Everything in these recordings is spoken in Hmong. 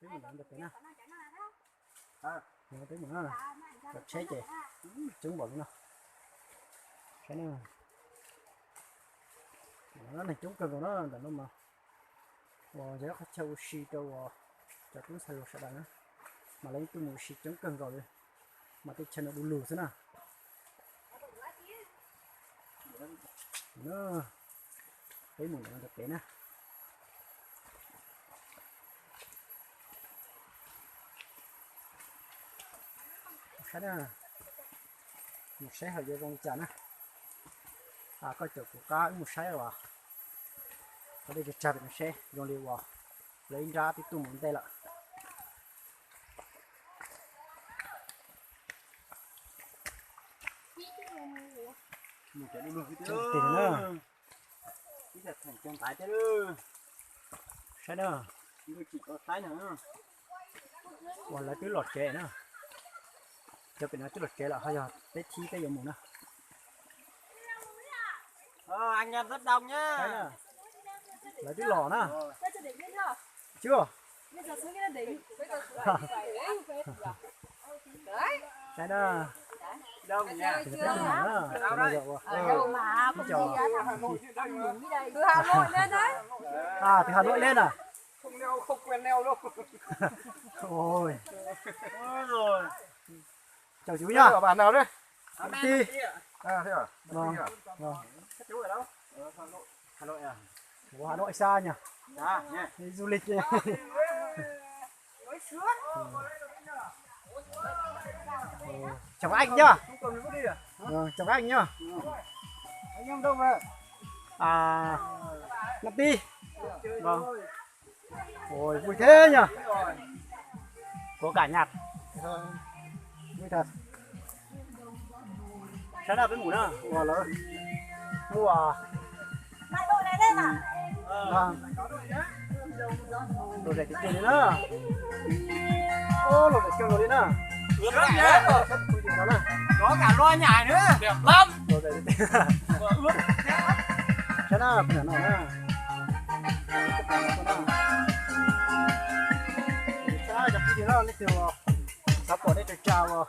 Peb mus ntawd pem na. Peb mus na, cov tsheb ces coob npaum li no. Saib na, neeg coob kawg nkaus na ntawm no mas. Uas yog qhov chaw ua si rau uas cov tub ntxhais hluas sawv daws na, mas lawv yeej tuaj mus ua si coob kawg nkaus li, mas tej chaw no du lug xwb na. Peb mus ntawm no ntawm pem na. Saib na, mus saib hauv yuav zoo li cas na. Koj caum kuv qab wb mus saib uas qhov dej tsag tsag pem no seb zoo li uas lawv ib nrab twb tuaj mus ntej lawm. Saib na, uas lawv twb los tsev na. Cov pem no twb los tsev lawm, ho yog peb thib peb yuav mus na. Lawv twb los na. Saib na, tus Hà Nội na. Tus Hà Nội na. Chào chú nhá. Ở bản nào đấy? Công ty. À, thế à? Vâng. Vâng. Hà Nội à? Ủa, Hà Nội xa nhỉ? Đi du lịch. Chào các anh nhá. Vâng, chào các anh nhá. À, năm đi. Vâng. Ôi, vui thế nhỉ? Có cả nhạc. Vui thật. Sáng nay với ngủ nữa. Ua lawv muaj lom zem tiag tiag li na. Lom zem kawg nkaus li na. Có cả loa nhảy nữa, đẹp lắm. Lom zem tiag tiag. Saib na, pem no na. Saib cov phooj ywg na, leej twg xav pom dej tsag tsag los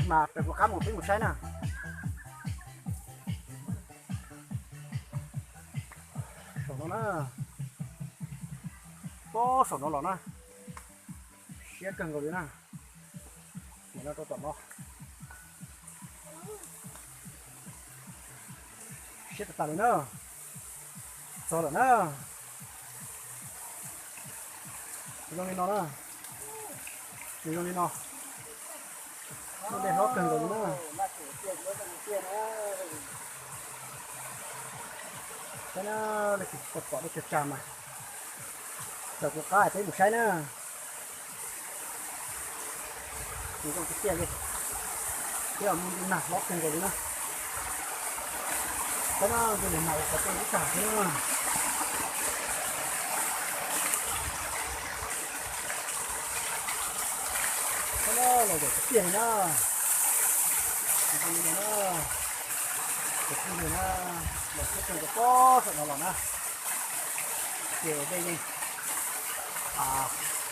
mas pem kuv qab mus peb mus saib na. Saum no na, pob saum no los na, siab kawg nkaus li na. Nim no rau tom no, siab tas tas li na. Txog lawm na. Zoo li no na. Nws zoo li no. Lub dej hlob kawg nkaus li na. Saib na, leej twg tsis tau pom dej tsag tsag mas caum kuv qab peb mus saib na. Nws zoo tiag tiag li. Thiab muaj ntuj nag hlob kawg nkaus li na. Saib na, ntuj nag mas qhov rooj ib tag xwb na. Saib na, lom zem tiag tiag li na. Zoo li no na. Cov phooj ywg na, los saib tseem rau pob saum no los na. Ces dej yeej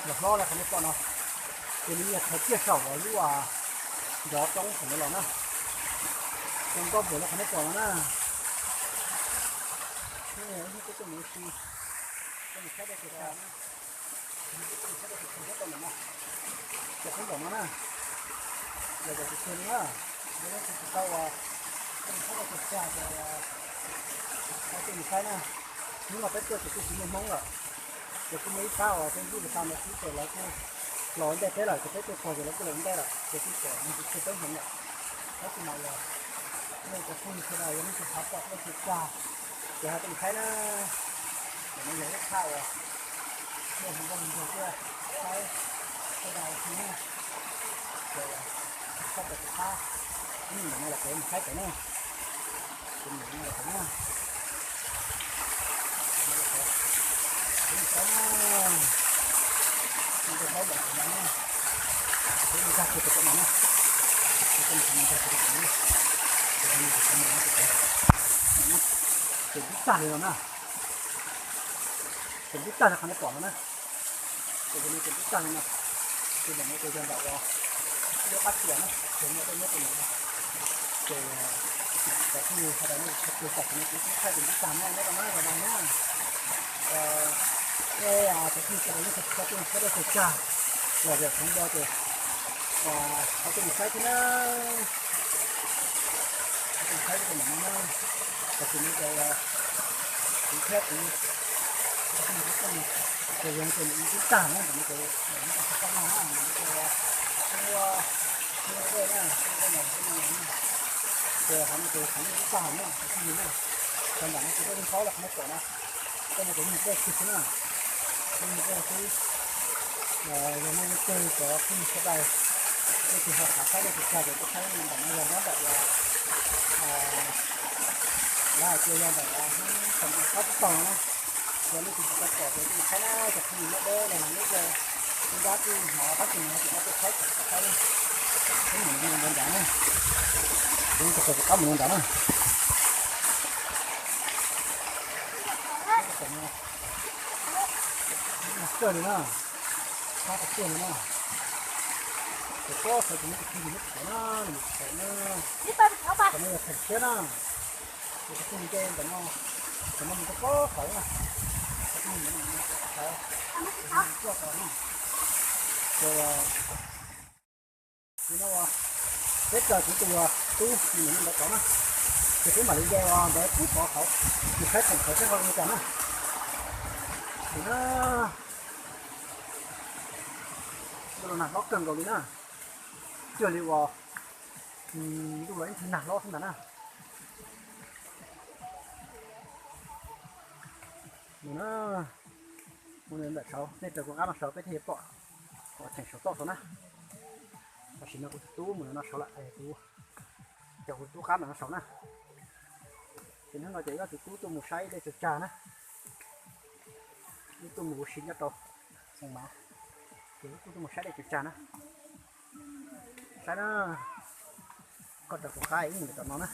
los hlob li qhov nej pom no. Ces nws nyiam thawv kiag saum lub ncov roob saum no los na. Zoo nkauj npaum li qhov nej pom no na. Ib hnub peb tuaj mus ua si, tuaj mus saib dej tsag tsag na. Cov khaub ncaws no na, los zem tiag tiag li na. Yog leej twg tsis tau uas tuaj mus saib dej tsag tsag ces tuaj mus saib na. Hnub no peb tuaj ces kuj tsis muaj Hmoob lawm, ces kuj muaj ib pab uas peb ntuj tas no xwb ces lawv kuj los ua ntej peb lawm, ces peb tuaj txog ces lawv kuj los ua ntej lawm, ces kuj tseem muaj tus tshua teeb hmoov lawm. Tab sis mas yog nej cov phooj ywg sawv daws yog leej twg xav pom dej tsag tsag ces ho tuaj mus saib na. Ntawm no yog lub thaj uas muaj hluas nkauj hluas nraug tuaj saib sawv daws na. Ces txhob pom tus qab, ib ntawm no los peb mus saib pem na. Ces mus no los pem na. Peb mus saib na. Mus rau saib ntawm no na. Peb mus nkag kiag pem no na. Ces ntub tag li no na. Ces ntub tag li qhov nej pom no na. Ces no ces ntub tag li no, ces ntawm no ces yog ntawm uas lub qab tsuas na, ces muaj dej nyob rau ntawm no. Ces cov phooj ywg sawv daws nej txhua tus, tam sim no kuv twb thaij tus ntub tag no nyob rau no los na. Nej cov phooj ywg sawv daws yeej tsis tau tuaj mus saib dej tsaws tsag los yog khoov npo ces qhov tuaj mus saib thiab na. Qhov tuaj mus saib rau ntawm no na, tam sim no ces kuv thiab kuv, ces yog ces ntub tag na, ntawm no ces ntawm no ces tsis tau noj na, ntawm no ces ua ua dej na, ua dej los ua no na. Ces qhov no ces qhov ntub tag na, tus phooj ywg na, ces ntawm no ces dej yeej paub los qhov no pom na, tej no ces yeej dej xwb xwb na, yeej dej xwb. Yog no yog tus cov phooj ywg sawv daws, nej tus ho xav saib dej tsaws tsag ces tuaj saib ntawm no yog nyob ntawm uas lawv hais tias yog ntawm uas hnub xya ob tub tog na. Yog nej tus tsis tau pom ces nej saib na, cov phooj ywg nyob deb los lawm nyob ze, nyob nrab twb hnov tab sis mas tsis tau tuaj saib, tsis tau saib na. Peb mus no nrad nrad na, kuv tus qab mus no nrad na. Kawg li na, qab kawg li na. Ces pob xav tus no tus phooj ywg nyob tod na, nws mus tod na. Tam no yog theem tshiab na. Ces tus phooj ywg ntawm no, ntawm no mus rau pob qhov na, tus phooj ywg ntawm no mus rau pob qhov, tuaj tod na. Ces kuv no, peb raws kuv tus tub mus ntawm no ntawd tod na, ces peb mam li de ntawd pub tod hauv, mus saib theem hauv seb ho zoo li cas na. Ces na, ntuj los nag hlob kawg nkaus li na, cuag li uas ntuj los ib ntxwg nag hlob xwb ntag na. Mus na, mus ntawm saud, nej raws kuv qab no saud peb thiaj yuav pom, pom theem saum toj saud na. Tam sim no kuv tus tub mus ntawm no saud lawm, kuv, cov kuv tub qab ntawm no saud na. Ces hnub no ces wb tus tub tuaj mus saib dej tsaws tsag na. Wb tuaj mus ua si nyob rau Xoo Mav, ces wb kuj tuaj mus saib dej tsaws tsag na. Saib na, koj raws kuv qab wb mus tom no na,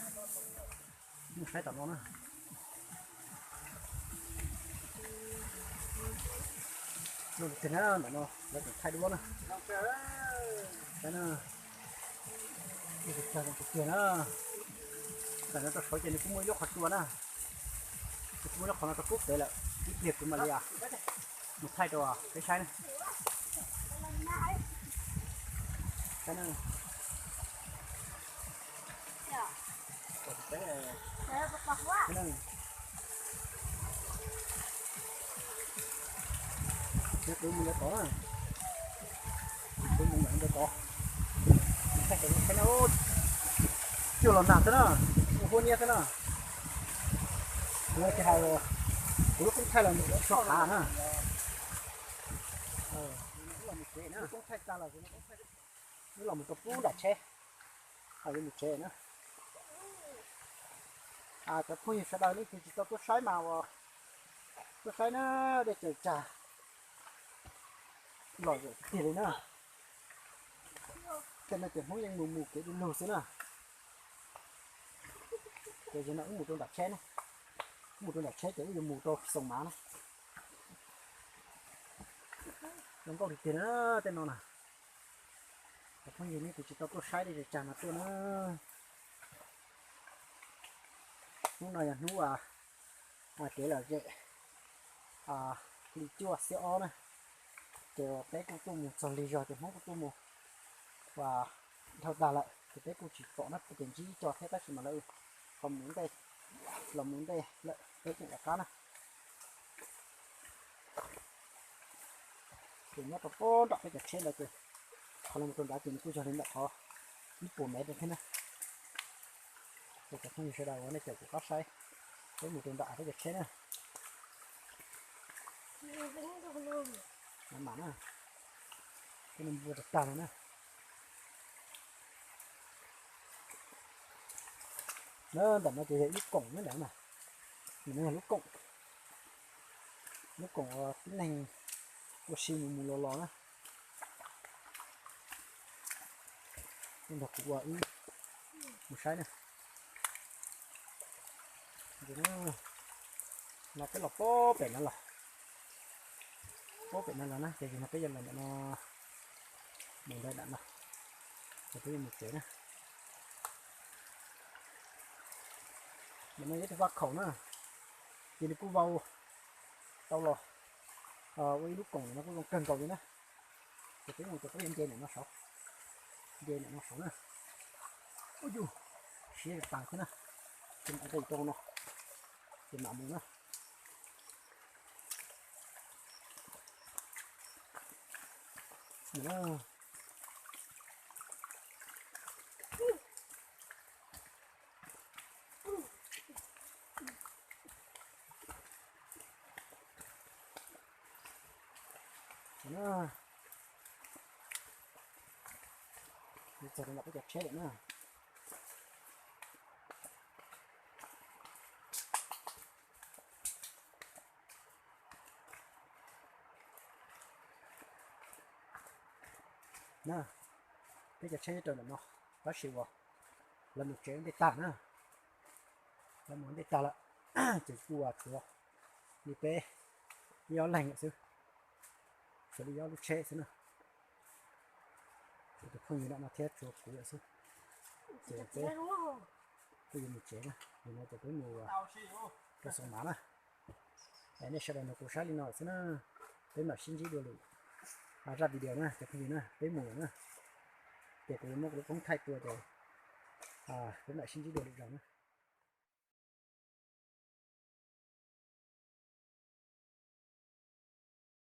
wb mus saib tom no na. Zoo li tiag na, ntawm no lawv tseem thaij duab na. Saib na, dej tsaws tsag zoo tiag tiag na. Tam no rau saud ces nws kuj muaj ib lub qhov tsua na, nws kuj muaj lub qhov no rau pub pem lawm, ib pliag kuv mam li mus thaij rau peb saib na. Saib na. Peb, peb, peb mus ntawd tod, mus ntawd tod, thaij, cuag los nag xwb na, ua huab niab xwb na. Kuv tsis hais, kuv lub koob thaij los mus tso qav na. Lub koob thaij tag los, wb los mus rau pub nram tsheb, ho yuav mus tsev na. Cov phooj ywg sawv daws leej twg tsis tau tuaj saib mas ua, tuaj saib na, dej tsaws tsag lom zem tiag li na. Tej no ces Hmoob yeej mus mus kev du lug xwb na. Ces zaum no wb mus rau nram tsheb na, wb mus rau nram tsheb ces wb yuav mus rau Xoo Mav na. Zoo nkauj tiag tiag na, tej no na. Cov phooj ywg leej twg tsis tau tuaj saib dej tsaws tsag mas tuaj na. Hnub no yog hnub kev lom zem hli cuaj xiab ob na, ces peb kuj tuaj mus txog lig zog ces Hmoob kuj tuaj mus ua dhau tag lawm ces peb kuj tsis pom na, peb ces ntsib co thiab tab sis mas lawv ho mus ntej, los mus ntej lawm peb tseem rov qab na. Ces nyob rau pob nram peb cov tsheb ntawd ces qhov los mus rau nrad ces nws kuj yog li ntawm qhov ib puas mev rau thiab na. Ces cov phooj ywg sawv daws uas nej caum kuv qab saib, peb mus rau nram peb cov tsheb na. Mam mam na, peb npua tag tag no na. Na, ntawm no ces yog ib koom nyob ntawm na, ntawm no yog lub koom, lub koom uas tib neeg ua si mus mus los los na. Nrog kuv ua wb mus saib na. No peb los pob pem no los, Paub pem no los na, ces yog no peb yuav los ntawm no, mus ntawm no, ces peb yuav mus tsev na. Ntawm no yog tus vaj khaum na, ces nws kuj vau tau los ua ib lub koom no kuj zoo kawg nkaus li na. Ces peb mus ces peb yuav nce ntawm no saud, nce ntawm no saud na. Ub yus, siab tas thiab na. Ces mam nqis rau no, ces mam mus na. Txog rau nram peb cov tsheb lawm na. Na, peb cov tsheb nyob rau ntawm no, tab sis uas lawv mus tsev ua ntej tag na. Lawv mus ua ntej tag lawm, ces kuj tshuav li peb ib ob leeg lawm xwb, tshuav li ob lub tsheb xwb na. Tshuav tus phooj ywg nram no thiab tshuav kuv lawm xwb, ces peb kuj yuav mus tsev na. Nim no ces peb mus rau Xoo Mav na. Nej sawv daws nrog kuv saib li no xwb na, peb mam sib ntsib dua lwm zaj video na cov phooj ywg na, peb mus lawm na. Ces kuv yuav muab kuv lub koob thaij tua ces peb mam sib ntsib dua lwm zaus na.